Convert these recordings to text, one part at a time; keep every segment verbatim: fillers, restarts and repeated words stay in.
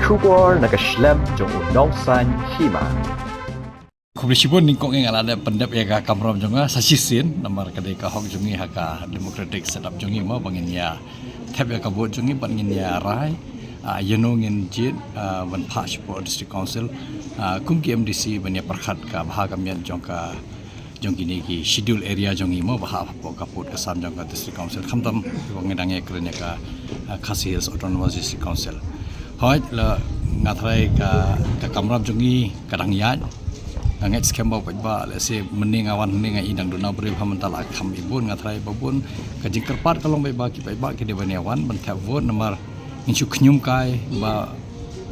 Khubor na ka shlem jong u nongsan hima. Khublei shibun, nyngkong nga la dep pyndep ïa ka kamram jong nga sa shisien, namar ka dei ka hok jong ngi ha ka democratic setup jong ngi mo, ba ngin ïa thep ïa ka vote jong ngi bad ngin ïa rai, ah, ïa no ngin jied, ah, ban phah shapoh District Council, ah, kum ki M D C ban ïa pyrkhat ka bha ka miat jong ka, jong kine ki schedule area jong ngi mo, ba hap hapoh ka pud ka sam jong ka District Council, khamtam ba ngi dang ïa kren ïa ka, ah, Khasi Hills Autonomous District Council. Hooid, la nga tharai ka, ka kamram jong ngi ka dang ïaid. Nga ngeit skhem ba u paidbah, lehse mynne nga wan hangne nga i dang duna briew, ha mynta la kham i bun, nga tharai ba bun ka jingkyrpad ka long ba ki paidbah ki dei ban ïa wan ban thep vote, namar ngin shu khñium kai ba,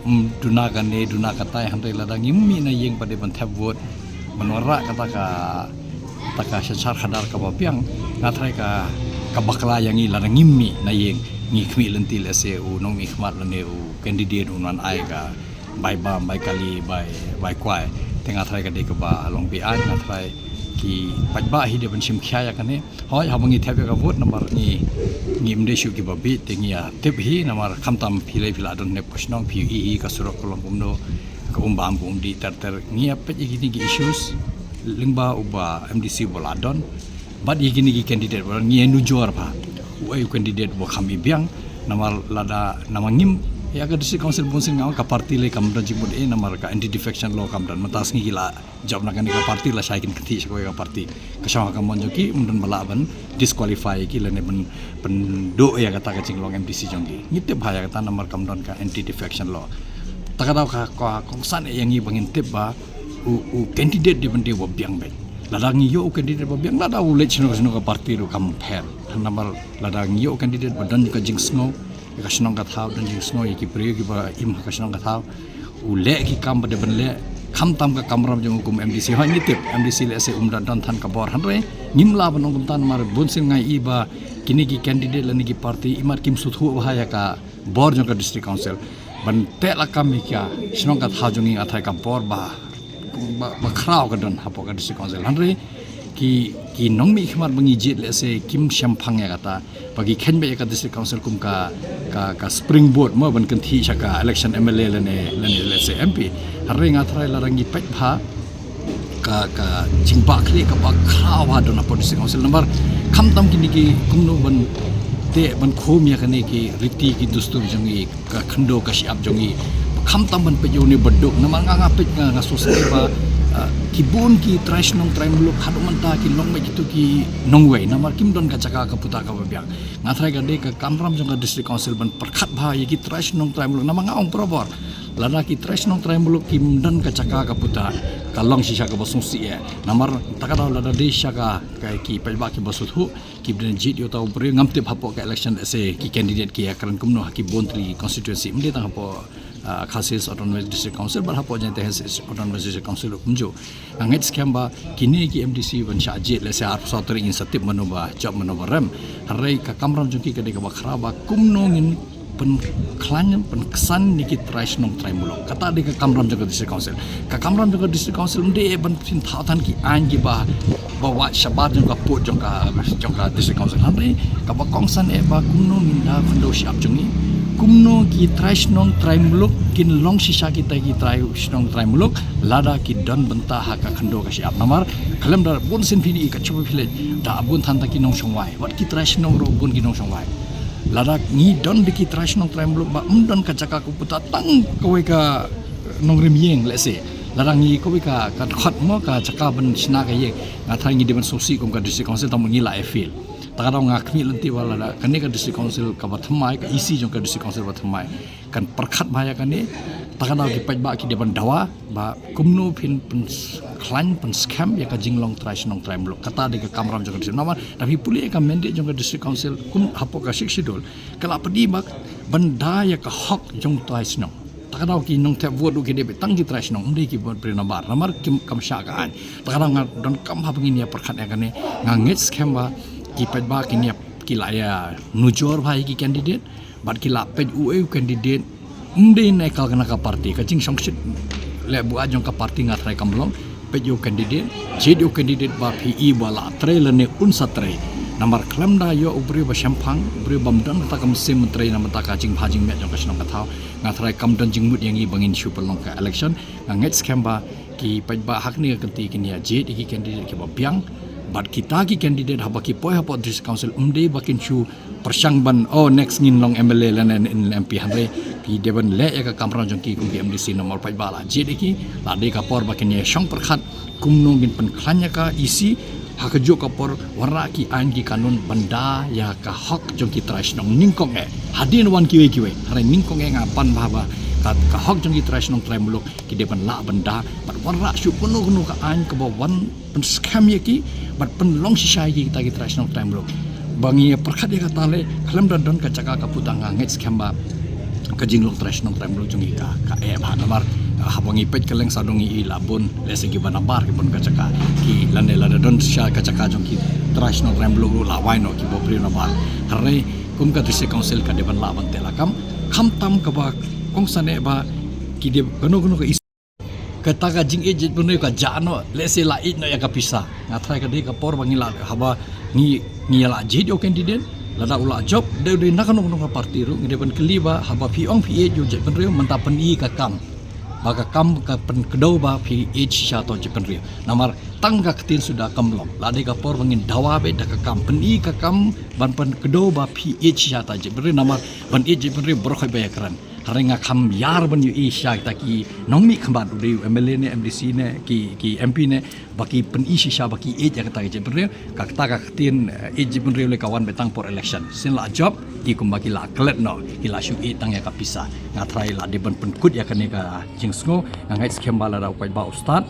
mm, duna kane duna katai, hynrei lada ngim mih na ïing ba dei ban thep vote, ban wanrah kata ka, kata ka shashar khadar kaba biang, nga tharai ka, ka bakla ïa ngi lada ngim mih na ïing. Ngi khmih lynti lehse u nongmihkhmat lane u candidate un wan ai ka bai bam, bai kali, bai, bai kwai. Te nga tharai ka dei kaba long beaiñ, nga tharai ki paidbah hi dei ban shim khia ïa kane. Hooid, haba ngi thep ïa ka vote, namar ngi, ngim dei shuh kiba bieit, te ngi ïa tip hi, namar khamtam phi lei phi la don hangne hapoh shnong, phi ïohi hi ka surok ka long kumno, ka um bam ka um dih ter ter. Ngi ïa peit ïa kine ki issues lyngba u bah M D C uba la don bad ïa kine ki candidate ba don, ngi ïa nujor bha uei u candidate uba kham i biang. Namar lada, namar ngim, ïa ka District Council bunsien nga ong ka party lei kam don jingmut ei, namar ka anti defection law kam don, mynta sngi ki la jop na kane ka party, lashai kin kynthih sha kawei ka party. Ka shong ha ka mon jong ki, ym don ba lah ban disqualify ki lane ban, ban duh ïa kata ka jinglong M D C jong ki. Ngi tip bha ïa kata namar kam don ka anti defection law. Ta ka daw ka, ka kongsan ïa ngi ba ngin tip ba u, u candidate dei ban dei uba biang beit. Lada ngi ïoh u candidate ba biang, lada u leit shano shano ka party ruh kam pher. Namar lada ngi ïoh u candidate ba don ka jingsngew ïa ka shnong ka thaw, don jingsngew ïa ki briew kiba im ha ka shnong ka thaw, u leh ki kam ba dei ban leh, khamtam ka kamram jong u kum M D C. Hooid, ngi tip M D C lehse um da don than ka bor, hynrei ngim lah ban ong kumta, namar bunsien nga i ba kine ki candidate lane ki party imat kim sngewthuh bha ïa ka bor jong ka District Council ban teh lakam ïa ka shnong ka thaw jong ngi. Nga tharai ka bor ba, ba, ba khraw ka don hapoh ka District Council, hynrei ki, ki nongmihkhmat ba ngi jied lehse kim shemphang ïa kata, ba ki kheiñ beit ïa ka District Council kum ka, ka, ka springboard mo ban kynthih sha ka election M L A lane, lane lehse M P. Hynrei nga tharai lada ngi peit bha ka, ka jingbakla kaba khraw ba don hapoh District Council, namar khamtam kine ki kumno ban teh ban khum ïa kane ki riti ki dustur jong ngi, ka khyndew ka shyiap jong ngi. Khamtam ban peit ïa une ba duk, namar nga, nga peit nga, nga sngewsih ba, ah, ki bun ki trai shnong trai muluk haduh mynta ki long beit kito ki nongwei, namar kim don ka jaka ka puta kaba biang. Nga tharai ka dei ka kamram jong ka District Council ban pyrkhat bha ïa ki trai shnong trai muluk, namar nga ong barabor, lada ki trai shnong trai muluk kim don ka jaka ka puta, ka long shisha kaba sngewsih eh. Namar ta ka daw lada dei shisha ka, ka ki paidbah kiba sngewthuh, kiba dang jied ïa uta u briew, ngam tip hapoh ka election lehse ki candidate ki ïa kren kumno ha ki bun tylli ki constituency, ym dei tang hapoh, ah, Khasi Hills Autonomous District Council, bad hapoh Jaintia Hills Autonomous District Council kumjuh. Nga ngeit skhem ba kine ki M D C ban shah jied lehse arphew saw tarik ngin sa tip mano ba jop mano ba rem. Hynrei ka kamram jong ki ka dei kaba khraw ba kumno ngin pynkhlaiñ pynksan ïa ki trai shnong trai muluk. Kata dei ka kamram jong ka District Council. Ka kamram jong ka District Council ym dei ban pynthah than ki aiñ kiba, ba wad shabar jong ka pud jong ka, jong ka District Council. Hynrei kaba kongsan eh ba kumno ngin da khyndew shyiap jong ngi, kumno ki trai shnong trai muluk kin long shisha kita ki trai shnong trai muluk, lada ki don bynta ha ka khyndew ka shyiap. Namar khlem da bun sien phi i ka chupa phi leit da bun than ta ki nongshong wai, wat ki trai shnong ruh bun ki nongshong wai. Lada ngi don da ki trai shnong trai muluk ba ym don ka jaka ka puta tang kawei ka nongrim ïing lehse, lada ngi kawei ka, ka dkhot mo ka jaka ban shna ka ïing, nga tharai ngi dei ban sngewsih kum ka District Council, tang ba ngi la ïa fail. Ta ka daw nga khmih lynti ba lada kane ka District Council kaba thymmai, ka E C jong ka District Council ba thymmai kan pyrkhat bha ïa kane, ta ka daw ki paidbah ki dei ban dawa ba kumno phin pynkhlaiñ pynskhem ïa ka jinglong trai shnong trai muluk. Kata dei ka kamram jong ka District. Namar da phi pule ïa ka mandate jong ka District Council kum hapoh ka Sixth Schedule, ka la pyni ba ban da ïa ka hok jong trai shnong. Ta ka daw ki nongthep vote ruh ki dei beit tang ki trai shnong, ym dei ki vote briew nabar, namar kim, kam shah ka aiñ. Ta ka daw nga donkam haba ngin ïa pyrkhat ïa kane, nga ngeit skhem ba ki paidbah kin ïa, ki la ïa nujor bha ïa ki candidate, bad ki la peit uei u candidate, ym dei na ka, na ka party, ka jingshongshit leh buaid jong ka party nga tharai kam long. Peit ïa u candidate, jied ïa u candidate ba phi i ba la trei lane un sa trei. Namar khlem da ïoh u briew ba shemphang, u briew bym don kata ka mynsiem myntrei na ka bynta ka jingbha jingmiat jong ka shnong ka thaw, nga tharai kam don jingmut ïa ngi ba ngin shu pynlong ka election. Nga ngeit skhem ba ki paidbah ha kane ka kynti kin ïa jied ïa ki candidate kiba biang. Bad kita ki candidate haba ki poi hapoh District Council, ym dei ba kin shu pyrshang ban, oh, next ngin long M L A lane M P, hynrei ki dei ban leh ïa ka kamram jong ki kum ki M D C. Namar paidbah la jied ïa ki, la dei ka por ba kin ïa shong pyrkhat kumno ngin pynkhlaiñ ïa ka E C. Ha kajuh ka por, wanrah ki aiñ ki kanun ban da ïa ka hok jong ki trai shnong nyngkong eh. Hadien wan kiwei kiwei, hynrei nyngkong eh nga pan bha ba ka, ka hok jong ki trai shnong trai muluk ki dei ban lah ban da, bad wanrah shuh kano kano ka aiñ kaba wan pynskhem ïa ki, bad pynlong shisha ïa ki kita ki trai shnong trai muluk. Ba ngi pyrkhat ïa kata lei, khlem da don ka jaka ka pudang, nga ngeit skhem ba ka jinglong trai shnong trai muluk jong ngi ka, ka eh bha. Namar, ah, haba ngi peit kylleng sa dang ngi i la bun, lehse kiba nabar ki bun ka jaka, ki lane lada don shisha ka jaka jong ki trai shnong trai muluk ruh la wai noh kiba briew nabar. Hynrei kum ka District Council ka dei ban lah ban teh lakam, khamtam kaba kongsan eh ba ki dei kano kano ka E C. Kata ka jingïeit jaitbynriew ka jah noh, lehse la ïeit noh ïa ka pisa. Nga tharai ka dei ka por ba ngi lah, haba ngi, ngi ïa lah jied ïa u candidate, lada u lah jop, dei u dei na kano kano ka party ruh, ngi dei ban kylli ba haba phi ong phi ïeit ïa u jaitbynriew, mynta pyni ka kam. Ba ka kam ka pynkdew ba phi ïeit shisha ïa u jaitbynriew. Namar tang ka ktien suda kam long. La dei ka por ba ngin dawa beit da ka kam, pyni ka kam ban pynkdew ba phi ïeit shisha ïa u jaitbynriew. Namar ban ïeit jaitbynriew baroh khoit ba ïakren. Hynrei nga kham ïar ban ïohi shisha kita ki nongmihkhmat, u dei u M L A ne M D C ne ki, ki M P ne, ba ki pyni shisha ba ki ïeit ïa kata ka jaitbynriew. Kata ka ktien, eh, ïeit jaitbynriew lei ka wan beit tang por election. Sien la jop, ki kumba ki la klet noh, ki la shu ïeit tang ïa ka pisa. Nga tharai la dei ban pynkut ïa kane ka jingsngew. Nga ngeit skhem ba lada u paidbah u stad,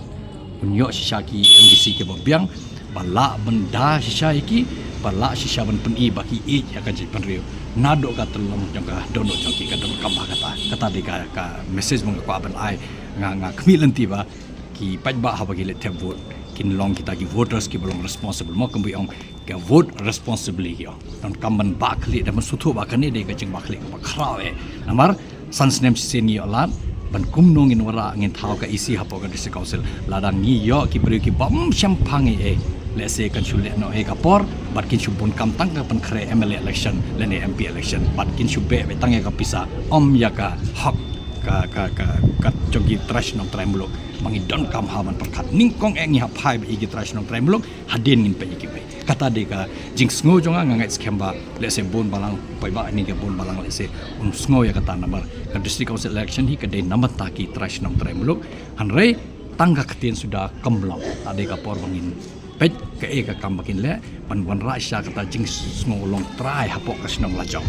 un ïoh shisha ki M D C kiba biang, ba lah ban da shisha ïa ki, ba lah shisha ban pyni ba ki ïeit ïa ka jaitbynriew. Naduh ka tyllong jong ka dohnud jong ki, ka donkam bha kata. Kata dei ka, ka message ba nga kwah ban ai. Nga, nga khmih lynti ba ki paidbah haba ki leit thep vote, kin long kita ki voters kiba long responsible. Mo kumba ong, ka vote responsibly ki ong. Donkam ban bah khlieh, da ban sngewthuh ba kane dei ka jingbah khlieh kaba khraw eh. Namar san snem shisien ngi ïoh lad ban kumno ngin wanrah, ngin thaw ka E C hapoh ka District Council. Lada ngi ïoh ki briew kibym shemphang ei ei, lehse kan shu leh noh ei ka por, bad kin shu bun kam tang ka pynkhreh M L A election lane M P election, bad kin shu beh beit tang ïa ka pisa, ym ïa ka hok ka, ka, ka, ka jong ki trai shnong trai muluk. Ba ngi donkam ha ban pyrkhat, nyngkong eh ngi hap phai beit ïa ki trai shnong trai muluk, hadien ngin peit ïa kiwei. Kata dei ka jingsngew jong nga. Nga ngeit skhem ba lehse bun balang, paidbah ne ka bun balang lehse un sngew ïa kata, namar ka District Council election hi ka dei na ka bynta ki trai shnong trai muluk. Hynrei tang ka ktien suda kam long. Ka dei ka por ba ngin peit kaei ka kam ba kin leh ban wanrah shisha kata jingsngew long trai hapoh ka shnong lajong.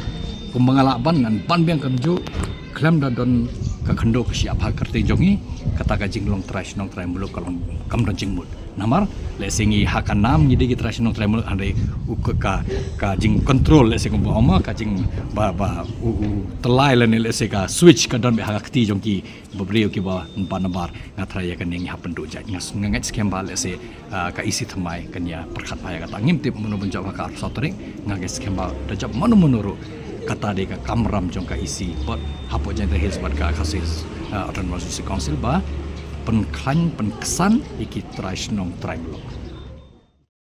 Kumba nga lah ban, ngan ban biang kumjuh, khlem da don ka khyndew ka shyiap ha ka kyrteng jong ngi, kata ka jinglong trai shnong trai muluk ka long kam don jingmut. Namar lehse ngi ha ka nam ngi dei ki trai shnong trai muluk, hynrei u ka, ka, ka jingcontrol, lehse kumba ong ma, ka jing ba, ba u, u tyllai lane lehse ka switch ka don beit ha ka kti jong kiba briew kiba nabar nabar. Nga tharai ïa kane ngi hap pynduh jait. Nga, nga ngeit skhem ba lehse, ah, ka E C thymmai kan ïa pyrkhat bha ïa kata. Ngim tip mano ban jop ha ka arphew saw tarik. Nga ngeit skhem ba da jop mano mano ruh, kata dei ka kamram jong ka E C bad hapoh Jaintia Hills bad ka Khasi Hills, ah, Autonomous District Council ba pynkhlaiñ pynksan ïa ki trai shnong trai muluk.